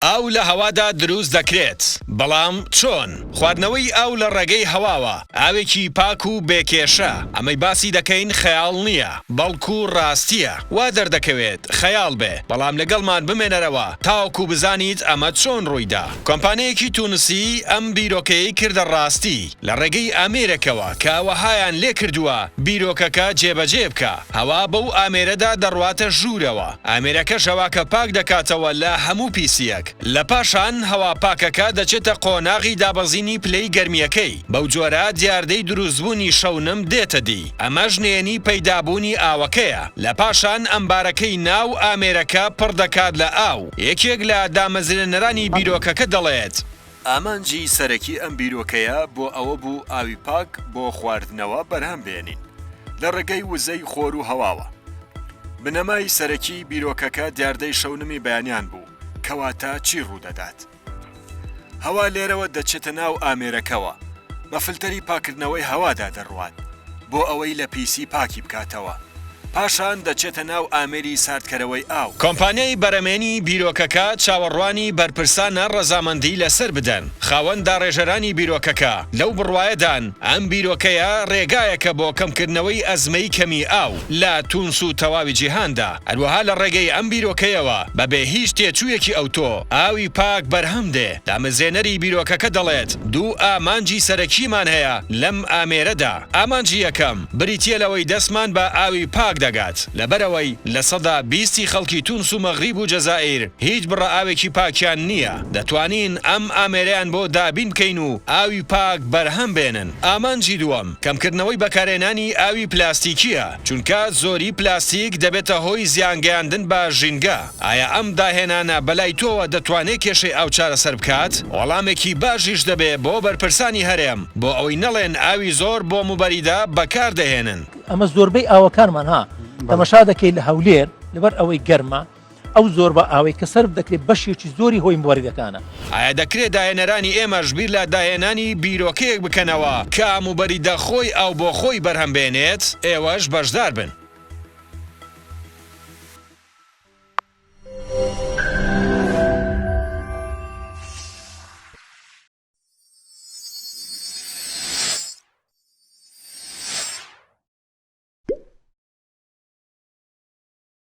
ئاو لە هەوادا دروست دەکرێت، بەڵام چۆن؟ خواردنەوەی ئاو لە ڕێگەی هەواوە، ئاوێکی پاک و بێ کێشە، ئەمەی باسی دەکەین خەیاڵ نییە، بەڵکو ڕاستییە، وا دەردەکەوێت خەیاڵ بێ، بەڵام لەگەڵمان بمێنەرەوە تاوەکو بزانیت ئەمە چۆن ڕوویدا. کۆمپانیایەکی تونسی ئەم بیرۆکەیەی کردە ڕاستی، لە ڕێگەی ئامێرێکەوە کە وەهایان لێکردووە بیرۆکەکە جێبەجێ بکا. هەوا بەو ئامێرەدا دەڕواتە ژوورەوە، ئامێرەکەش هەواکە پاک دەکاتەوە لە هەموو پیسییەک، لە پاشان هەوا پاکەکە دەچێتە قۆناغی دابەزینی پلەی گەرمییەکەی، بەو جۆرە دیاردەی دروستبوونی شەونم دێتە دی، ئەمەش نهێنی پەیدابوونی ئاوەکەیە، لە پاشان ئەمبارەکەی ناو ئامێرەکە پڕ دەکات لە ئاو، یەکێک لە دامەزرێنەرانی بیرۆکەکە دەڵێت. ئامانجی سەرەکی ئەم بیرۆکەیە بۆ ئەوە بوو ئاوی پاک بۆ خواردنەوە بەرهەم بێنین لە ڕێگەی وزەی خۆر و هەواوە. بنەمای سەرەکی بیرۆکەکە دیاردەی شەونمی بەیانیان بوو، کەواتە چی ڕوودەدات؟ هەوا لێرەوە دەچێتە ناو ئامێرەکەوە، بە فلتەری پاککردنەوەی هەوادا دەڕوات بۆ ئەوەی لە پیسی پاکی بکاتەوە. پاشان دەچێتە ناو ئامێری ساردکەرەوەی ئاو. کۆمپانیای بەرەمێنی بیرۆکەکە چاوەڕوانی بەرپرسانە ڕەزامەندی لەسەر بدەن. خاوەن داڕێژەرانی بیرۆکەکە لەو بڕوایەدان ئەم بیرۆکەیە ڕێگایەکە بۆ کەمکردنەوەی ئەزمەی کەمی ئاو لە تونس و تەواوی جیهاندا، هەروەها لە ڕێگەی ئەم بیرۆکەیەوە بەبێ هیچ تێچوویەکی ئەوتۆ ئاوی پاک بەرهەم دێ. دامەزرێنەری بیرۆکەکە دەڵێت، دوو ئامانجی سەرەکیمان هەیە لەم ئامێرەدا. ئامانجی یەکەم، بریتییە لەوەی دەستمان بە ئاوی پاک دەگات، لەبەرئەوەی 20% ی خەڵکی تونس و مەغریب و جەزائیر هیچ بڕە ئاوێکی پاکیان نییە، دەتوانین ئەم ئامێرەیان بۆ دابین بکەین و ئاوی پاک بەرهەم بێنن. ئامانجی دووەم، کەمکردنەوەی بەکارهێنانی ئاوی پلاستیکییە، چونکە زۆری پلاستیک دەبێتە هۆی زیانگەیاندن بە ژینگە. ئایا ئەم داهێنانە بەلای تۆوە دەتوانێ کێشەی ئاو چارەسەر بکات؟ وەڵامێکی باشیش دەبێ بۆ بەرپرسانی هەرێم بۆ ئەوەی نەڵێن ئاوی زۆر بۆ موبەریدە بەکار دەهێنن. ئەمە زۆربەی ئاوەکانمان ها تەمەشا دەکەی لە هەولێر لەبەر ئەوەی گەرمە ئەو زۆربە ئاوەی کە سەرف دەکرێت بەشێکی زۆری هۆی موبەریدەکانە. ئایا دەکرێ داهێنەرانی ئێمەش بیر لە داهێنانی بیرۆکەیەک بکەنەوە کە موبەریدە خۆی ئاو بۆ خۆی بەرهەم بێنێت؟ ئێوەش بەشدار بن.